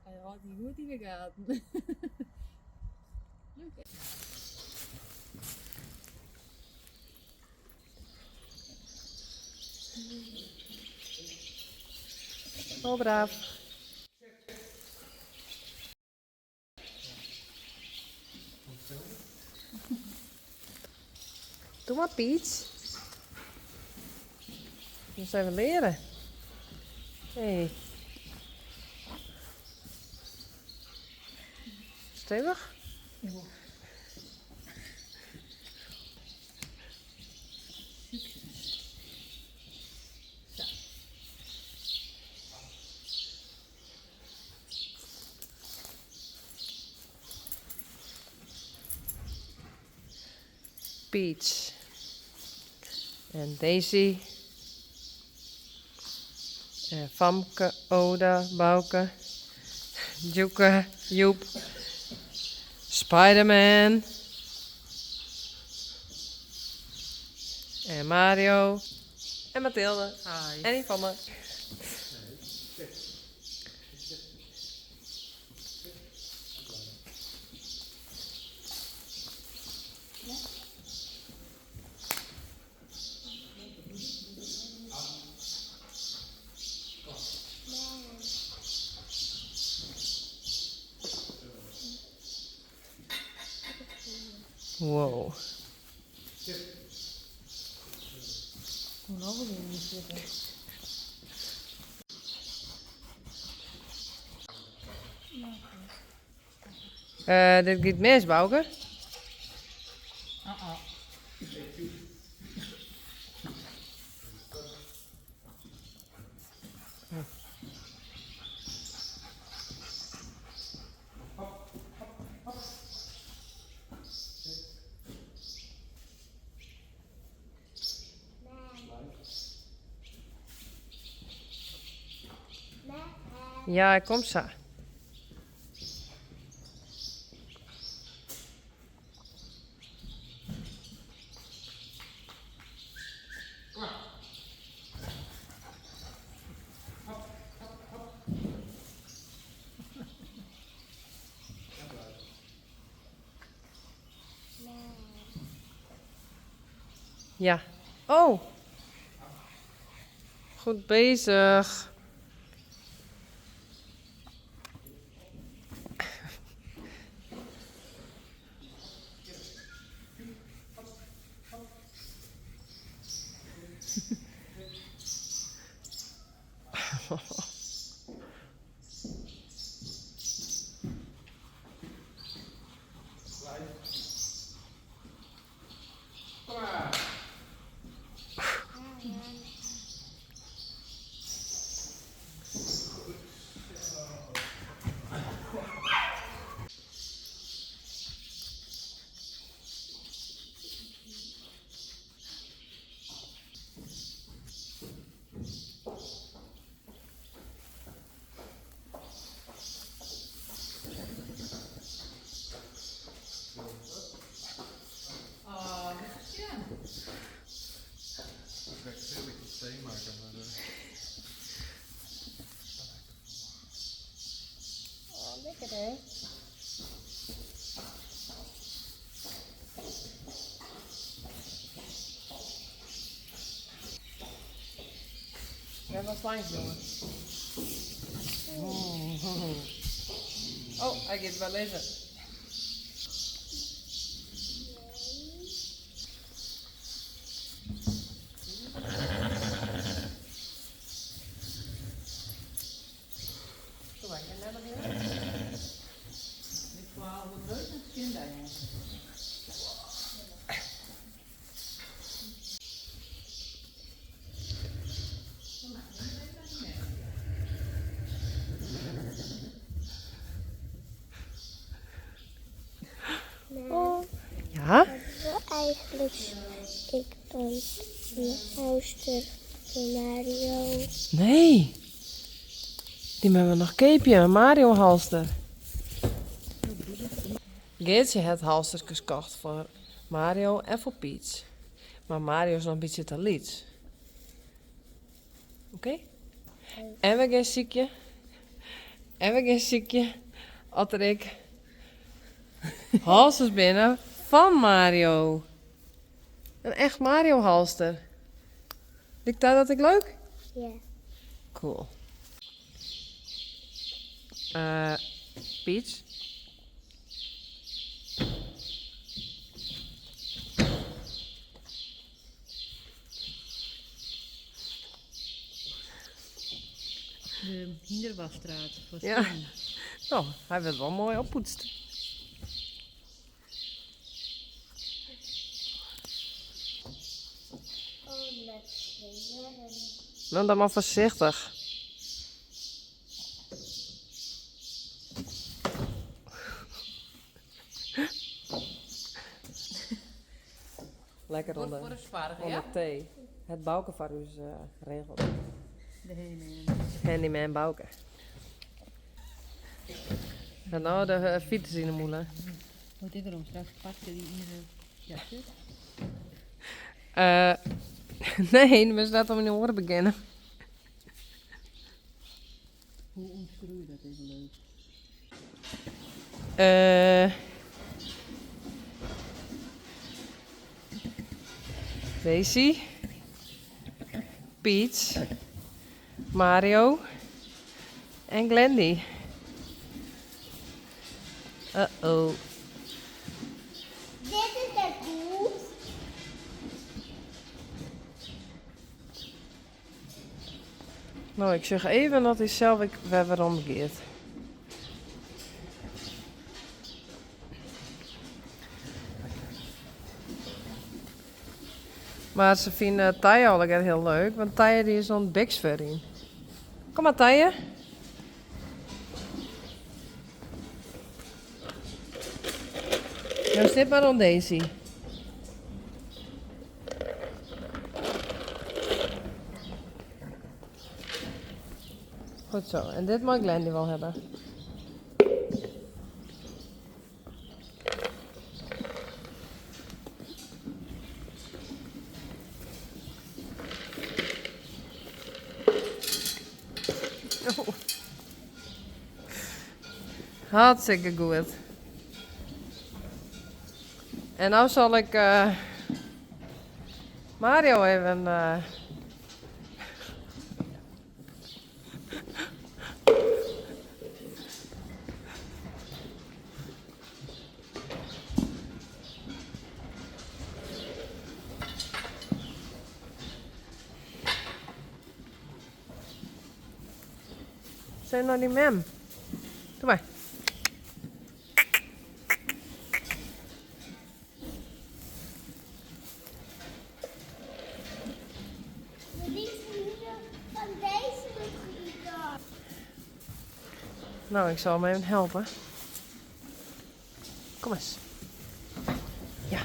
Hy hâldt dy goed yn de gaten. Oh, braaf. Doe mar, Piet. Moatst even leare. Hey. Stevich? Peach en Daisy en Famke, Oda, Bouke, Djoeke, Joep, Spiderman en Mario en Mathilde en Yvonne. Wow. Dit giet mis, Bouke. Ja, ik kom sa. Ja. Oh! Goed bezig. Oh, lekker hè? Ja, was langs, jongen. Oh, hy giet wer lizzen. Ja? Ik wil eigenlijk ik een halster voor Mario. Nee. Dy moatte we noch keapje, in Mario halster. Geartsje hat halsterkes kocht foar Mario en foar Peach. Mar Mario is noch in bytsje te lyts. Oké? En we gean sykje. En we gean sykje oft der ek halsters binne fan Mario. In echt Mario halster. Liket dy dat ek leuk? Ja. Cool. Peach. De Hinderwasstraat foar Ja. Sven. No, hy wurdt wol moai oppoetst. Oh, met veren. No, dan mar foarsichtich. Lekker Goed oan foar de, de soarch, oan ja? de tee. Hat Bauke foar ús regeld. De handyman. Handyman Bauke. En no de fiets yn de mûle. Hoe dit erom straks pakt die yn de jasje? Nee, we net om yn de oare begjinne. Hoe omskriuw je dat even leuk? Daisy, Peach, Mario en Glendy. Uh-oh. Dit is het goed. No, ik sjoch even dat hy sels ek wer werom giet. Mar se fine Tije allegear hiel leuk, want Tije die is oan it biksferjen. Kom mar Tije. No sit mar oan Daisy. Goed zo, en dit mei Glendy wol hawwe. Oh. Hartstikke goed. En no sil ik Mario even. Zijn nou die mem? Doe maar. Van deze nog Nou, ik zal hem even helpen. Kom eens. Ja,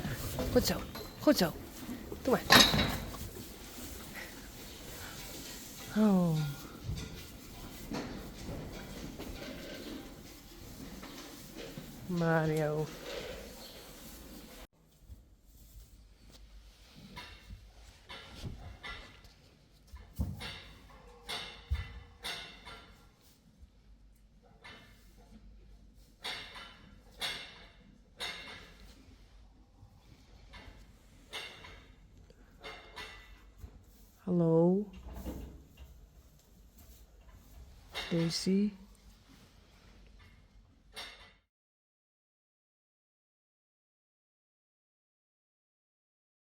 goed zo. Goed zo. Doe maar. Oh. Mario. Hallo. Daisy.